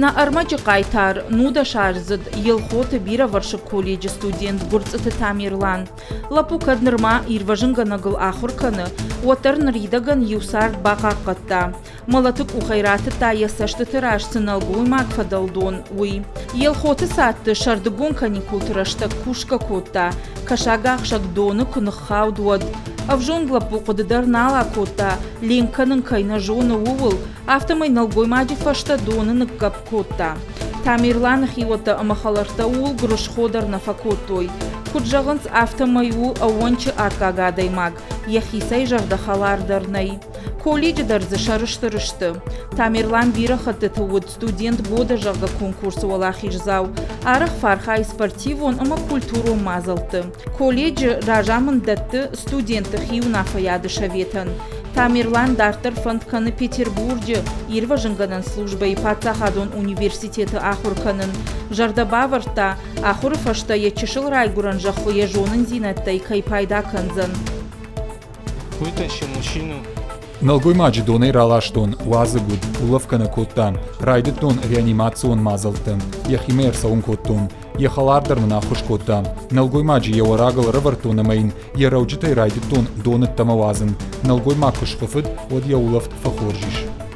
Нӕ ӕрмӕджы хъайтар нудӕсаздзыд Елхоты бирӕвӕрсыг колледжы студент Гуырцъыты Тамерлан. Лӕппу кӕд нырма ирвӕзынгӕнӕгыл ахуыр кӕны, уӕддӕр ныридӕгӕн иу цард бахъахъхъӕдта. Мӕлӕты къухӕй ратыдта йӕ цӕстыты раз цы нӕлгоймаг фӕдӕлдон, уый. Елхоты цадты сӕрдыгон каникулты рӕстӕг кусгӕ кодта, кӕсагахсӕг доны куы ныххауд, уӕд. Ӕвзонг лӕппу хъуыды дӕр нал акодта, ленк кӕнын кӕй нӕ зоны, ууыл, афтӕмӕй нӕлгоймаджы фӕстӕ доны ныггӕпп кодта. Тамерланы хиуӕттӕ ӕмӕ хӕлӕрттӕ ууыл гуырысхо дӕр нӕ фӕкодтой. Куыд зӕгъынц, афтӕмӕй у ӕууӕнчы аккаг адӕймаг, йӕхицӕй зӕрдӕхӕлар дӕр нӕй. Колледжы дӕр дзы сӕрыстыр сты. Тамерлан бирӕ хӕттыты уыд студент года, зӕгъгӕ, конкурсы уӕлахиздзау. Арӕх фӕархайы спортивон ӕмӕ культурон мадзӕлтты. Колледжы разамынд дӕтты студентты хиуынаффӕйады советӕн. Тамерлан дарддӕр фӕнд кӕны Петербурджы ирвӕзынгӕнӕн службӕйы паддзахадон университеты ахуыр кӕнын. Зӕрдӕ бавӕрдта, ахуыры фӕстӕ йӕ чысыл райгуырӕн зӕххы йӕ зонындзинӕдтӕй кӕй пайда кӕндзӕн. Вытащил мужчину. Нӕлгоймаджы донӕй раластон, уадзыг уыд, улӕфгӕ нӕ кодта. Райдыдтон реанимацион мадзӕлттӕ. Йӕхимӕ ӕрцӕуын кодтон. Йӕ хӕлар дӕр мын ӕххуыс кодта. Нӕлгоймаджы йӕ уӕрагыл ӕрӕвӕрдтон ӕмӕ йын йӕ рӕуджытӕй райдыдтон дон ӕддӕмӕ уадзын. Нӕлгоймаг куы схуыфыд, уӕд йӕ улӕфт фӕхорз ис.